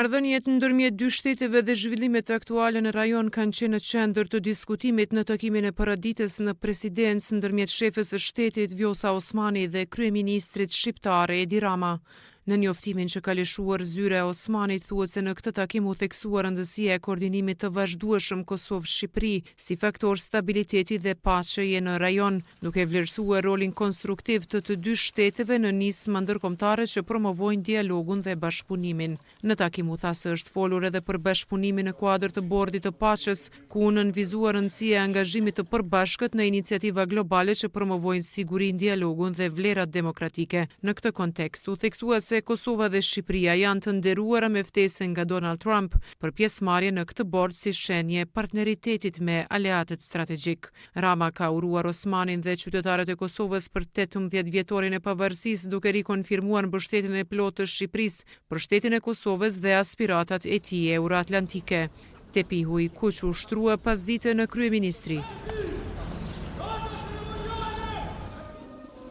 Marrëdhëniet ndërmjet dy shteteve dhe zhvillimet aktuale në rajon kanë qenë në qendër të diskutimit në takimin e paradites në Presidencë ndërmjet shefes së shtetit Vjosa Osmani dhe kryeministrit shqiptar Edi Rama. Në njoftimin që ka lëshuar zyra e Osmanit thuhet se në këtë takim u theksua rëndësia e koordinimit të vazhdueshëm Kosovë-Shqipëri si faktor stabiliteti dhe paqeje në rajon, duke vlerësuar rolin konstruktiv të të dy shteteve në nisma ndërkombëtare që promovojnë dialogun dhe bashkëpunimin. Në takim u tha se është folur edhe për bashkëpunimin në kuadër të Bordit të Paqes, ku u nënvizua rëndësia e angazhimit të përbashkët në iniciativa globale që promovojnë sigurinë, dialogun dhe vlerat demokratike. Në këtë kontekst, u theksua se Kosova dhe Shqipëria janë të nderuara me ftesën nga Donald Trump për pjesëmarrje në këtë bord si shenjë e partneritetit me aleatët strategjikë. Rama ka uruar Osmanin dhe qytetarët e Kosovës për 18 vjetorin e pavarësisë duke rikonfirmuar mbështetjen e plotë të Shqipërisë për shtetin e Kosovës dhe aspiratat e tij euroatlantike. Tepihu i kuq u shtrua pasdite në kryeministri.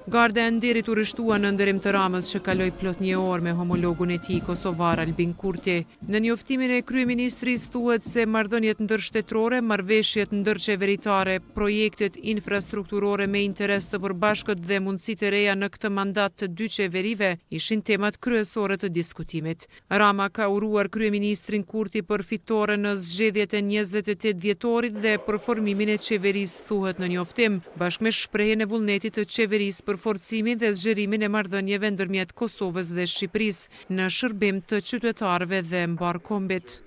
Garda e nderit u rreshtua në nderim të Ramës që kaloi plot një orë me homologun e tij kosovar Albin Kurti. Në njoftimin e kryeministrisë thuhet se marrëdhëniet ndërshtetërore, marrëveshjet ndërqeveritare, projektet infrastrukturore me interes të përbashkët dhe mundësitë e reja në këtë mandat të dy qeverive ishin temat kryesore të diskutimit. Rama ka uruar kryeministrin Kurti për fitoren në zgjedhjet e 28 dhjetorit dhe për formimin e qeverisë, thuhet në njoftim, bashkë me shprehjen e vullnetit të qeverisë për forcimin dhe zgjerimin e marrëdhënieve ndërmjet Kosovës dhe Shqipërisë në shërbim të qytetarëve dhe mbarë kombit.